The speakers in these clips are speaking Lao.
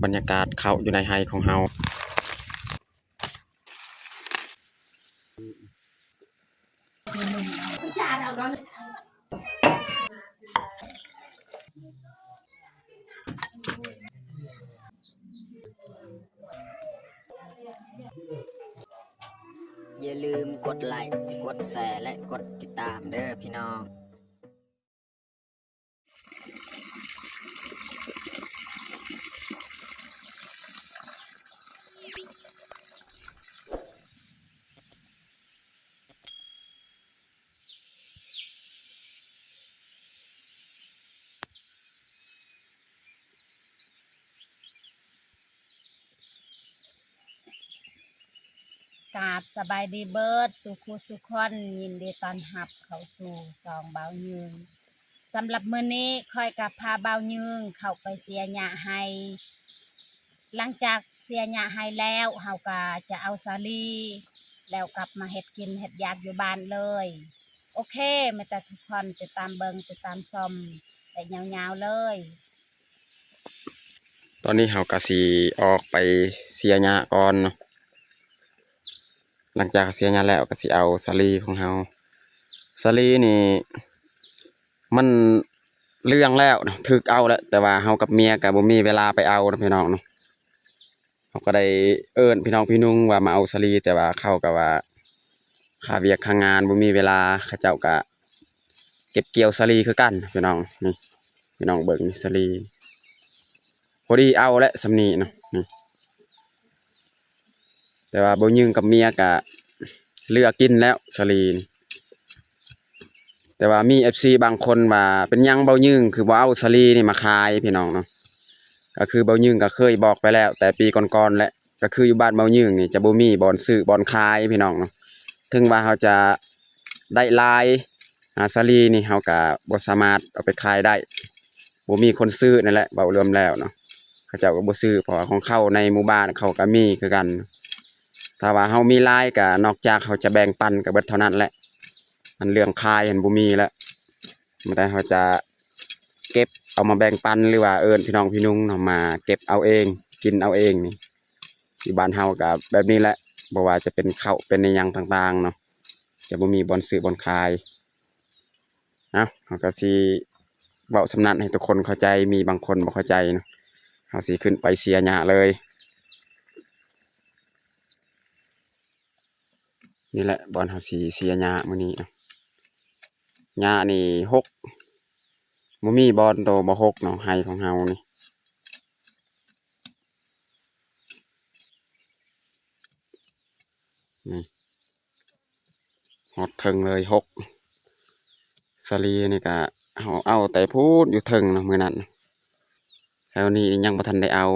ບັນຍາກາດເຂົ້າຢູ່ໃນໄຮ່ຂອງເຮົາ. ຢ່າລືມກົດໄລ້ ກົດແຊ ແລະ ກົດຕິດຕາມເດີພີ່ນ້ອງ. ກາບສະບາຍດີເບີດສູ່ຄູ່ສູ່ຄົນ, ຍິນດີຕ້ອນຮັບເຂົ້າສູ່ຊ່ອງບ່າວຍືງ. ສຳລັບມື້ນີ້ຂ້ອຍກໍພາບ່າວຍືງເຂົ້າໄປເສຍຫຍ້າໄຮ່. ຫຼັງຈາກເສຍຫຍ້າໄຮ່ແລ້ວ ເຮົາກໍຈະເອົາສາລີ ແລ້ວກັບມາເຮັດກິນເຮັດຢາກຢູ່ບ້ານເລີຍ. ໂອເຄ, ມີແຕ່ທຸກຄົນຕິດຕາມເບິ່ງ ຕິດຕາມຊົມໄປຍາວໆເລີຍ. ຕອນນີ້ເຮົາກໍຊິອອກໄປເສຍຫຍ້າກ່ອນເນາະ. ຫຼັງຈາກເສຍຫຍ້າແລ້ວກໍຊິເອົາສາລີຂອງເຮົາ. ສາລີນີ້ມັນເຫຼືອງແລ້ວເນາະ, ຖືກເອົາແລ້ວ, ແຕ່ວ່າເຮົາກັບເມຍກໍບໍ່ມີເວລາໄປເອົາເນາະ ພີ່ນ້ອງເນາະ. ເຮົາກໍໄດ້ເອີ້ນພີ່ນ້ອງພີ່ນຸ່ງວ່າມາເອົາສາລີ, ແຕ່ວ່າເຂົາກໍວ່າຄາວຽກຄາງານ ບໍ່ມີເວລາ. ເຂົາເຈົ້າກໍເກັບກ່ຽວສາລີຄືກັນພີ່ນ້ອງ. ນີ້ພີ່ນ້ອງເບິ່ງນີ້ ສາລີ ພໍດີເອົາແຫຼະສ່ຳນີ້ເນາະ ນີ້. ແຕ່ວ່າບ່າວຍືງກັບເມຍກະເລືອກກິນແລ້ວສາລີນີ້. ແຕ່ວ່າມີເອັຟຊີບາງຄົນວ່າ ເປັນຫຍັງບ່າວຍືງຄືບໍ່ເອົາສາລີນີ້ມາຂາຍ ພີ່ນ້ອງເນາະ. ກໍຄືບ່າວຍືງກໍເຄີຍບອກໄປແລ້ວແຕ່ປີກ່ອນໆແຫຼະ, ກໍຄືຢູ່ບ້ານບ່າວຍືງນີ້ຈະບໍ່ມີບ່ອນຊື້ບ່ອນຂາຍ ພີ່ນ້ອງເນາະ. ເຖິງວ່າເຮົາຈະໄດ້ຫຼາຍ ອາ ສາລີນີ້ເຮົາກະບໍ່ສາມາດເອົາໄປຂາຍໄດ້, ບໍ່ມີຄົນຊື້ນັ້ນແຫຼະ ເວົ້າລວມແລ້ວເນາະ. ເຂົາເຈົ້າກໍບໍ່ຊື້ ເພາະວ່າຂອງເຂົາໃນໝູ່ບ້ານເຂົາກໍມີຄືກັນ. ຖ້າວ່າເຮົາມີຫຼາຍ ກໍນອກຈາກເຮົາຈະແບ່ງປັນກໍເບິດເທົ່ານັ້ນແຫຼະ, ອັນເລື່ອງຂາຍຫັ້ນບໍ່ມີແລ້ວ. ມີແຕ່ເຮົາຈະເກັບເອົາມາແບ່ງປັນ ຫຼືວ່າເອີ້ນພີ່ນ້ອງພີ່ນຸ່ງເນາະ ມາເກັບເອົາເອງ ກິນເອົາເອງນີ້. ຢູ່ບ້ານເຮົາກໍແບບນີ້ແຫຼະ, ບໍ່ວ່າຈະເປັນເຂົ້າເປັນອີ່ຫຍັງຕ່າງໆເນາະ, ຈະບໍ່ມີບ່ອນຊື້ບ່ອນຂາຍ. ເອົາ ເຮົາກໍຊິເວົ້າສ່ຳນັ້ນໃຫ້ທຸກຄົນເຂົ້າໃຈ, ມີບາງຄົນບໍ່ເຂົ້າໃຈເນາະ. ເຮົາຊິຂຶ້ນໄປເສຍຫຍ້າເລີຍ. ນີ້ແຫຼະບ່ອນເຮົາຊິເສຍຫຍ້າມື້ນີ້ເນາະ. ຫຍ້ານີ້ຫົກ, ບໍ່ມີບ່ອນໂຕບໍ່ຫົກເນາະ, ໄຮ່ຂອງເຮົານີ້. ນີ້ ຮອດເທິງເລີຍຫົກ. ສາລີນີ້ກະເຮົາເອົາແຕ່ພຸ້ນຢູ່ເທິງເນາະ ມື້ນັ້ນ, ແຖວນີ້ຍັງບໍ່ທັນໄດ້ເອົາ.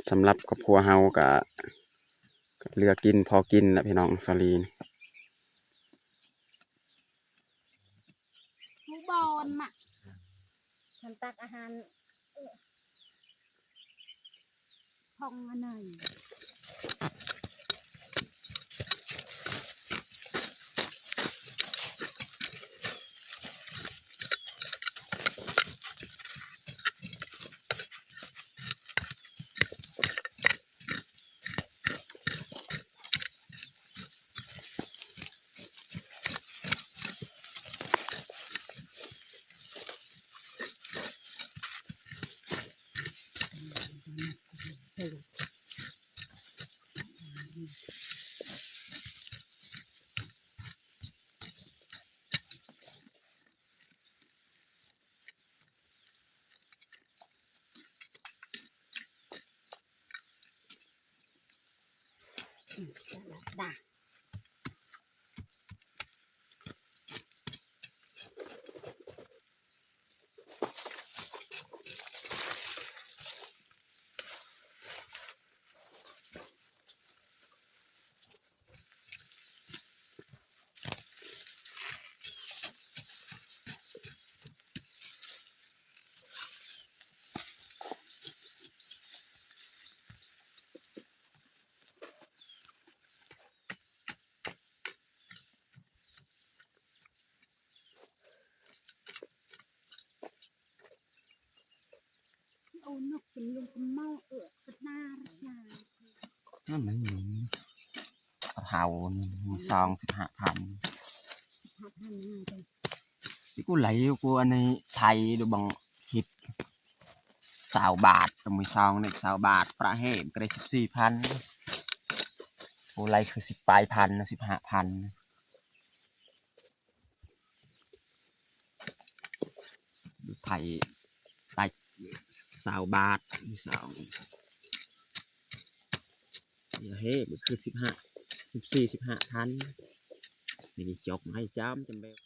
ສຳລັບຄອບຄົວເຮົາກະເຫຼືອກິນພໍກິນແຫຼະພີ່ນ້ອງ ສາລີນີ້. ໝູ່ບອນມະ ຄັນຕັກອາຫານ ເອີ ຂອງອັນນັ້ນ. ເປັນລຸງກະເມົາເອືອກະໜາ ນັ້ນແຫຼະ ເຖົ້ານີ້ ມີຊອງສິບຫ້າພັນ ສິບຫ້າພັນ ຊິກູໄຫຼຢູ່ ກູອັນນີ້ໄທດູບັງຄິດ ຊາວບາດ ກະມີຊອງນີ້ຊາວບາດ ປະເຫດກະໄດ້ສິບສີ່ພັນ ກູໄຫຼຄືສິບປາຍພັນ ສິບຫ້າພັນ. ໄຖໄຕຊາວບາດ ມີສອງ ເຮ ມັນຄືສິບຫ້າ ສິບສີ່ ສິບຫ້າພັນ ນີ້ຈົກໃຫ້ຈາມຈຳແບບ.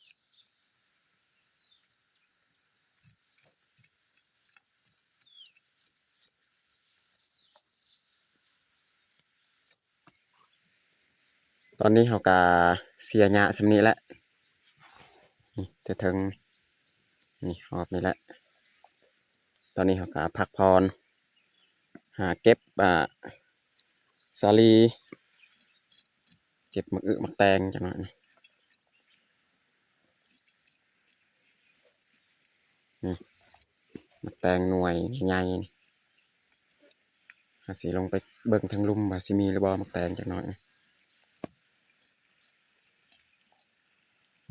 ຕອນນີ້ເຮົາກະເສຍຫຍ້າຊ່ຳນີ້ແຫຼະ ນີ້ແຕ່ເທິງ ນີ້ຮອບນີ້ແຫຼະ. ຕອນນີ້ເຮົາກະພັກຜ່ອນ ຫາເກັບ ອ່າ ສາລີ ເກັບໝາກອຶໝາກແຕງຈັກໜ້ອຍ. ນີ້ ໝາກແຕງໜ່ວຍໃຫຍ່ໆ ເຮົາຊິລົງໄປເບິ່ງທາງລຸ່ມວ່າຊິມີຫຼືບໍ່ໝາກແຕງຈັກໜ້ອຍ.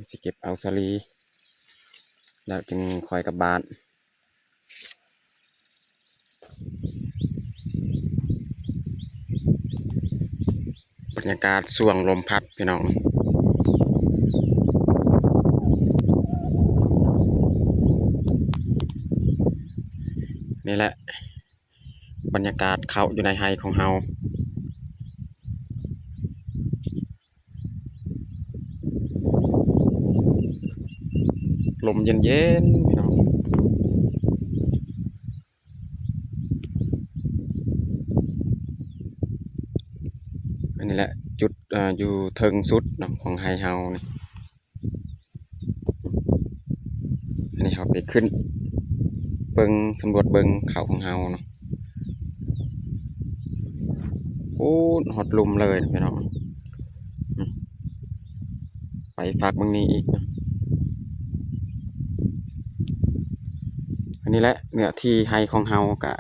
ຊິເກັບເອົາສາລີ ແລ້ວຈຶ່ງຄ່ອຍກັບບ້ານ. ບັນຍາກາດຊ່ວງລົມພັດພີ່ນ້ອງ ນີ້ແຫຼະບັນຍາກາດເຂົ້າຢູ່ໃນໄຮ່ຂອງເຮົາ. ລົມເຢັນໆ ພີ່ນ້ອງ. ອັນນີ້ແຫຼະຈຸດ ເອີ ຢູ່ເທິງສຸດເນາະ ຂອງໄຮ່ເຮົານີ້. ອັນນີ້ເຮົາໄປຂຶ້ນເບິ່ງ ສຳຫຼວດເບິ່ງເຂົ້າຂອງເຮົາເນາະ. ໂອ້ ຮອດລຸ່ມເລີຍພີ່ນ້ອງ ໄປຟາກເບິ່ງນີ້ອີກເນາະ. ອັນນີ້ແຫຼະເນື້ອທີ່ໄຮ່ຂອງເຮົາກະ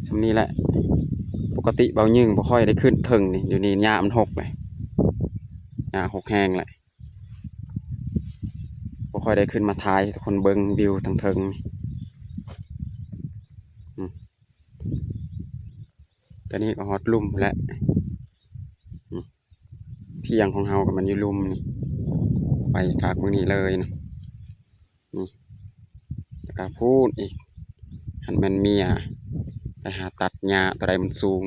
ຊ່ຳນີ້ແຫຼະ. ປົກກະຕິເບົາຍືງບໍ່ຄ່ອຍໄດ້ຂຶ້ນເທິງນີ້ ດຽວນີ້ຫຍ້າມັນຮົກເລີຍ ຫຍ້າຮົກແຮງແຫຼະ. ບໍ່ຄ່ອຍໄດ້ຂຶ້ນມາຖ່າຍໃຫ້ທຸກຄົນເບິ່ງວິວທາງເທິງນີ້. ອືມ ຕອນນີ້ກໍຮອດລຸ່ມພຸ້ນແຫຼະ. ອືມ ຖຽງຂອງເຮົາກໍແມ່ນຢູ່ລຸ່ມນີ້ ໄປຟາກເບິ່ງນີ້ເລີຍນະ. ນີ້ ແລ້ວກະພຸ້ນອີກ ຫັ້ນແມ່ນເມຍໄປຫາຕັດຫຍ້າຕົວໃດມັນສູງ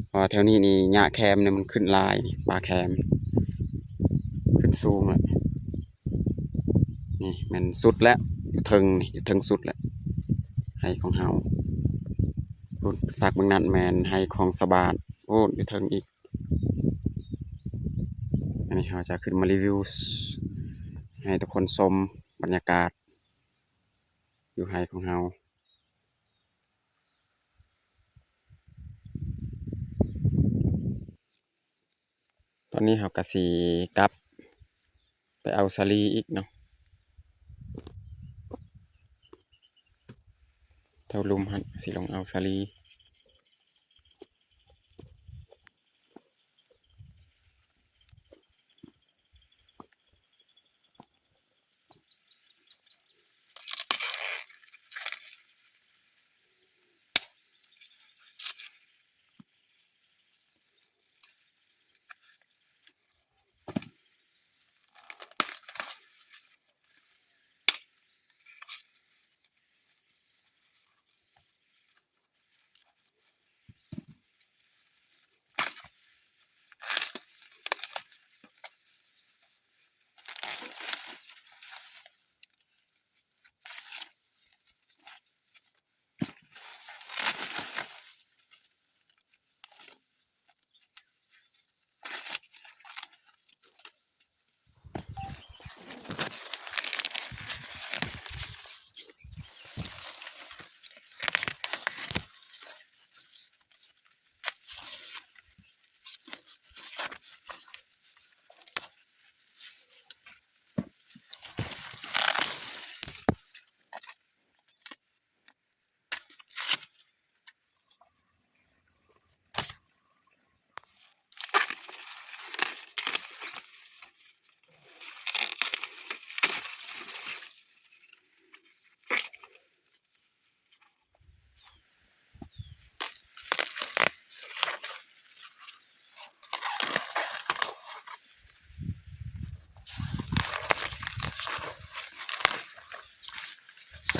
ເພາະວ່າແຖວນີ້ນີ້ຫຍ້າແຄມນີ້ມັນຂຶ້ນຫຼາຍ ປ່າແຄມຂຶ້ນສູງແລ້ວ. ນີ້ແມ່ນສຸດແລ້ວ ຢູ່ເທິງນີ້ ຢູ່ເທິງສຸດແລ້ວ ໄຮ່ຂອງເຮົາ. ພຸ້ນ ຟາກເບື້ອງນັ້ນແມ່ນໄຮ່ຂອງຊາວບ້ານ ໂອ້ ຢູ່ເທິງອີກ. ອັນນີ້ເຮົາຈະຂຶ້ນມາຣີວິວໃຫ້ທຸກຄົນຊົມບັນຍາກາດຢູ່ໄຮ່ຂອງເຮົາ. ຕອນນີ້ເຮົາກະຊິກັບໄປເອົາສາລີອີກເນາະ ແຖວລຸ່ມຫັ້ນ ຊິລົງເອົາສາລີ. ໂ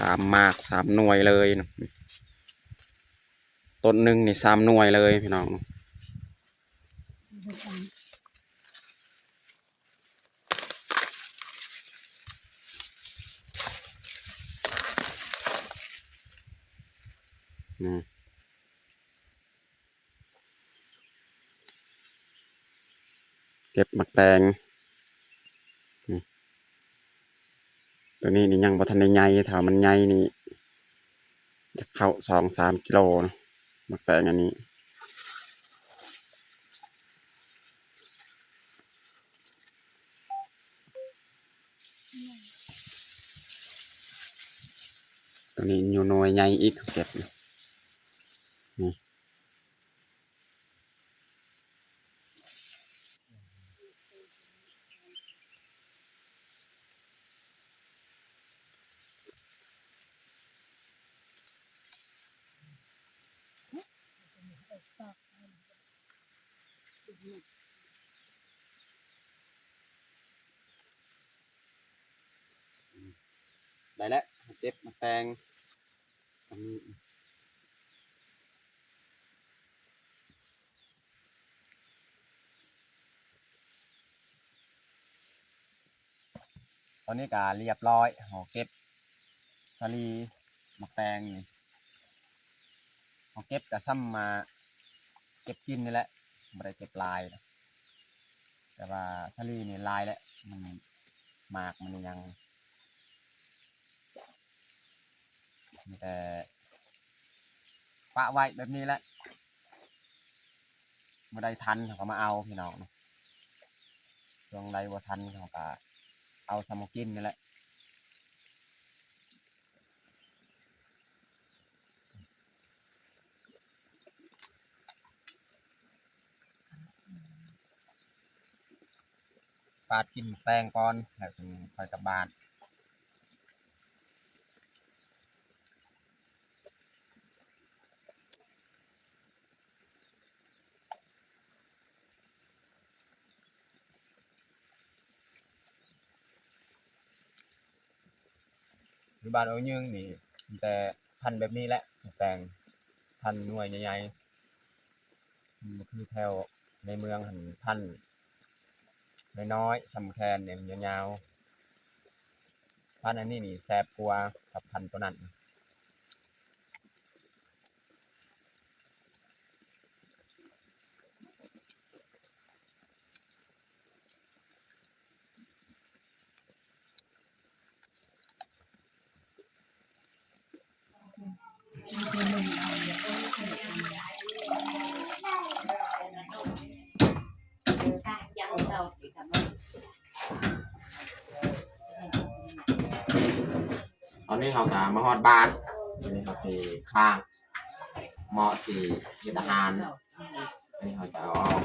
ສາມໝາກ ສາມໜ່ວຍເລີຍນະ ຕົ້ນໜຶ່ງນີ້ສາມໜ່ວຍເລີຍພີ່ນ້ອງ. ເກັບໝາກແຕງ ນີ້ ໂຕນີ້ນີ້ຍັງບໍ່ທັນໄດ້ໃຫຍ່ ຖ້າມັນໃຫຍ່ນີ້ຈະເຂົ້າສອງສາມກິໂລນະ ໝາກແຕງອັນນີ້. ໂຕນີ້ຢູ່ໜ່ວຍໃຫຍ່ອີກ ເກັບນີ້ ນີ້ ໄດ້ແລ້ວ ເກັບໝາກແຕງ ອັນນີ້ ຕອນນີ້ກະລຽບຮ້ອຍ ເຮົາເກັບສາລີ ໝາກແຕງນີ້ ເຮົາເກັບກະຊ່ຳມາເກັບກິນນີ້ແຫຼະ ບໍ່ໄດ້ເກັບຫຼາຍ ແຕ່ວ່າສາລີນີ້ຫຼາຍແຫຼະ ມັນໝາກມັນຫຍັງ ມີແຕ່ປະໄວ້ແບບນີ້ແຫຼະ ເມື່ອໃດທັນເຮົາກະມາເອົາພີ່ນ້ອງເນາະ ຊ່ວງໃດບໍ່ທັນເຮົາກະເອົາຊ່ຳເຮົາກິນນີ້ແຫຼະ. ປາດກິນໝາກແຕງກ່ອນ ແລ້ວຈຶ່ງຄ່ອຍກັບບ້ານ. ຢູ່ບ້ານໂອຍຍືງນີ້ ມີແຕ່ພັນແບບນີ້ແຫຼະ ໝາກແຕງ ພັນໜ່ວຍໃຫຍ່ໆ ມັນບໍ່ຄືແຖວໃນເມືອງຫັ້ນ ພັນນ້ອຍໆ ຊ່ຳແຂນນີ້ ມັນຍາວໆ ພັນອັນນີ້ນີ້ແຊບກວ່າກັບພັນໂຕນັ້ນ. ຕອນນີ້ເຮົາກະມາຮອດບ້ານ ຕອນນີ້ເຮົາຊິຄ້າງ ເໝາະຊິເຮັດອາຫານ ອັນນີ້ເຮົາຈະເອົາອອກ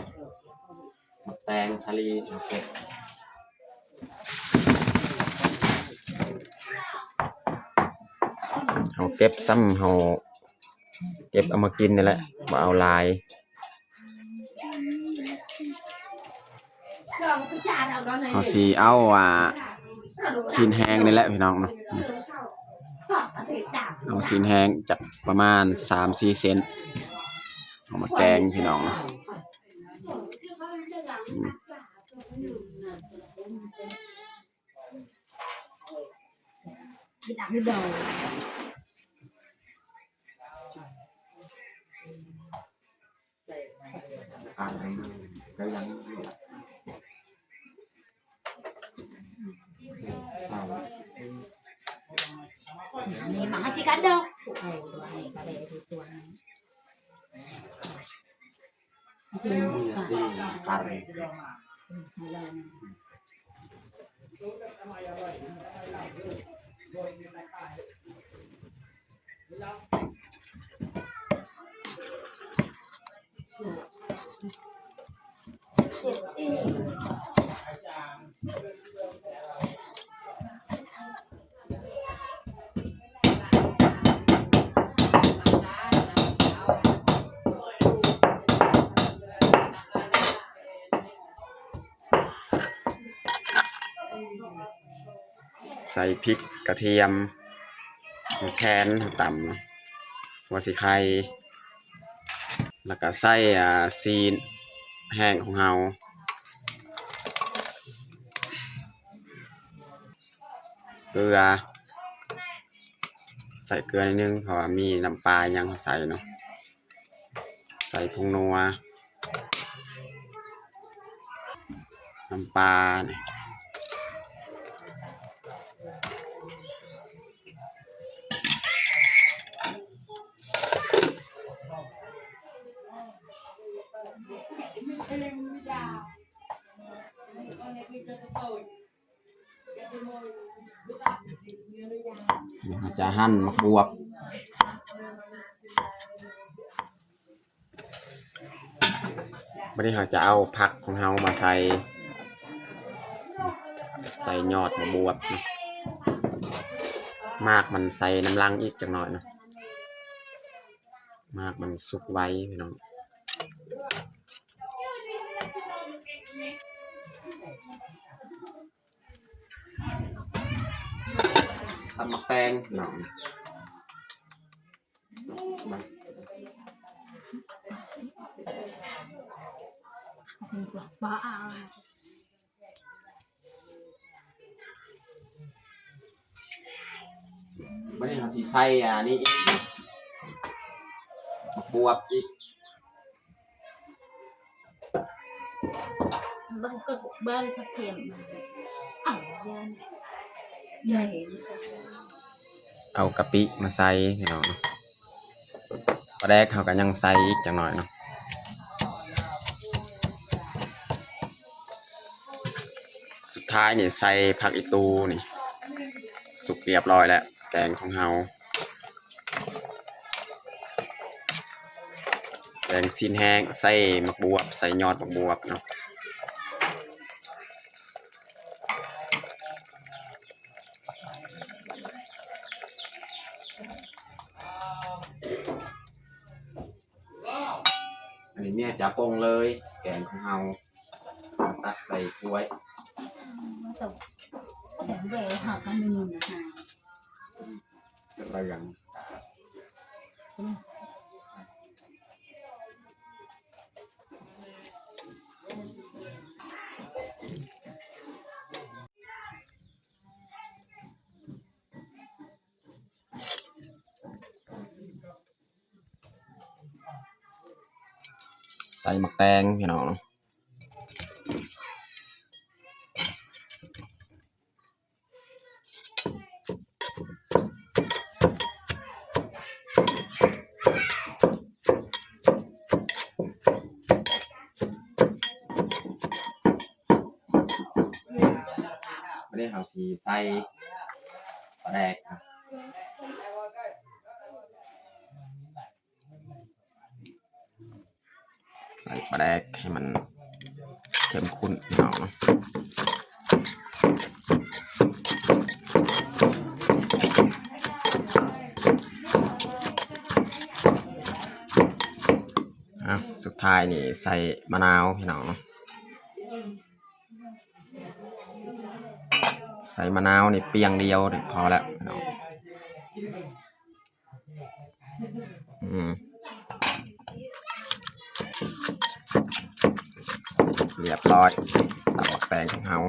ໝາກແຕງສາລີທີ່ເຮົາເກັບ ເຮົາເກັບຊ່ຳເຮົາເກັບເອົາມາກິນນີ້ແຫຼະ ບໍ່ເອົາຫຼາຍ. ເຮົາຊິເອົາ ອ່າ ຊີ້ນແຫ້ງນີ້ແຫຼະພີ່ນ້ອງເນາະ ເອົາຊີ້ນແຫ້ງຈັກປະມານສາມສີ່ເຊັນ ເອົາມາແກງພີ່ນ້ອງເນາະ. ອືມ. ນີ້ມາຫາຈິກັນດອກ ເອີ ບໍ່ໄດ້ ບໍ່ໄດ້ ໄດ້ສ່ວນ. ໃສ່ພິກກະທຽມ ຫົວແຄນ ຫົວຕຳ ຫົວສີໄຄ ແລ້ວກະໃສ່ ອ່າ ຊີ້ນແຫ້ງຂອງເຮົາ ເກືອ ໃສ່ເກືອໜ້ອຍໜຶ່ງ ເພາະວ່າມີນ້ຳປາຫຍັງເຮົາໃສ່ເນາະ ໃສ່ຜົງນົວ ນ້ຳປານີ້ ດຽວເຮົາຈະຫັ່ນໝາກບວບ ບາດນີ້ເຮົາຈະເອົາຜັກຂອງເຮົາມາໃສ່ ໃສ່ຍອດໝາກບວບ ໝາກມັນໃສ່ນຳຫຼັງອີກຈັກໜ້ອຍເນາະ ໝາກມັນສຸກໄວພີ່ນ້ອງ. ຕຳໝາກແຕງເນາະ ບາດນີ້ເຮົາຊິໃສ່ອັນນີ້ອີກ ໝາກບວບອີກ. ບ້ານກໍບ້ານຜັກທຽມ ອ້າວ ຢ້ານໃຫຍ່ ເອົາກະປິມາໃສ່ພີ່ນ້ອງເນາະ ປາແດກເຮົາກໍຍັງໃສ່ອີກຈັກໜ້ອຍເນາະ ສຸດທ້າຍນີ້ໃສ່ຜັກອີຕູ່ນີ້ ສຸກຮຽບຮ້ອຍແລ້ວ ແກງຂອງເຮົາ. ແກງຊີ້ນແຫ້ງ ໃສ່ໝາກບວບ ໃສ່ຍອດໝາກບວບເນາະ ອັນນີ້ເມຍຈະປົງເລີຍ ແກງຂອງເຮົາ ຕັກໃສ່ຖ້ວຍ. ເລື່ອງ ໃສ່ໝາກແຕງພີ່ນ້ອງ. ບາດນີ້ເຮົາຊິໃສ່ປາແດກ ໃສ່ປາແດກໃຫ້ມັນເຂັ້ມຂຸ້ນພີ່ນ້ອງເນາະ. ອ່ະ ສຸດທ້າຍນີ້ໃສ່ມະນາວພີ່ນ້ອງເນາະ. ໃສ່ມະນາວນີ້ປ່ຽງດຽວນີ້ພໍແລ້ວພີ່ນ້ອງ. ອືມ ຮຽບຮ້ອຍ ຕຳໝາກແຕງຂອງເຮົາ.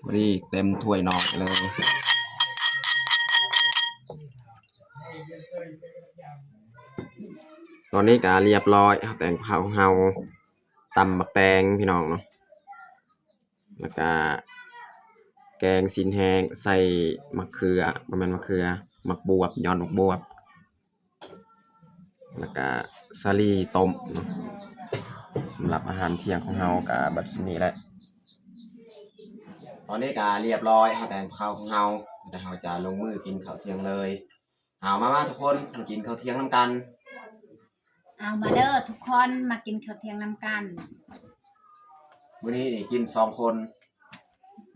ພໍດີເຕັມຖ້ວຍນ້ອຍເລີຍ. ຕອນນີ້ກະຮຽບຮ້ອຍ ເຮົາແຕ່ງເຂົ້າຂອງເຮົາ ຕຳໝາກແຕງພີ່ນ້ອງເນາະ ແລ້ວກະແກງຊີ້ນແຫ້ງໃສ່ໝາກເຂືອ ບໍ່ແມ່ນໝາກເຂືອ ໝາກບວບ ຍອດໝາກບວບ ແລ້ວກະສາລີຕົ້ມເນາະ. ສຳລັບອາຫານທ່ຽງຂອງເຮົາກະເບິດສ່ຳນີ້ແຫຼະ. ຕອນນີ້ກະຮຽບຮ້ອຍ ເຮົາແຕ່ງເຂົ້າຂອງເຮົາ ແລ້ວເຮົາຈະລົງມືກິນເຂົ້າທ່ຽງເລີຍ. ເອົາ ມາ ມາທຸກຄົນ ມາກິນເຂົ້າທ່ຽງນຳກັນ. ເອົາ ມາເດີທຸກຄົນ ມາກິນເຂົ້າທ່ຽງນຳກັນ. ມື້ນີ້ນີ້ກິນສອງຄົນ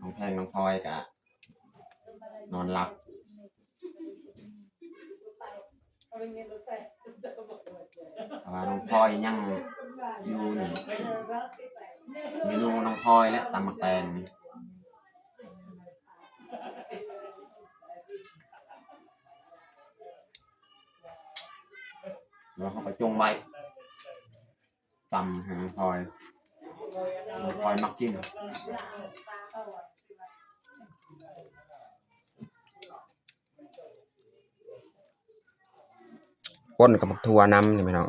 ນ້ອງແພງ ນ້ອງພອຍກະນອນຫຼັບ ເພາະວ່ານ້ອງພອຍຍັງ ຢູ່ນີ້ ເມນູນ້ອງພອຍແຫຼະ ຕຳໝາກແຕງ ແລ້ວເຮົາກໍຈົ່ງໄວ້ ຕຳໃຫ້ນ້ອງພອຍ ນ້ອງພອຍມັກກິນ. ປົ່ນກັບໝາກຖົ່ວນຳນີ້ພີ່ນ້ອງ.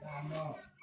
ສາມເນາະ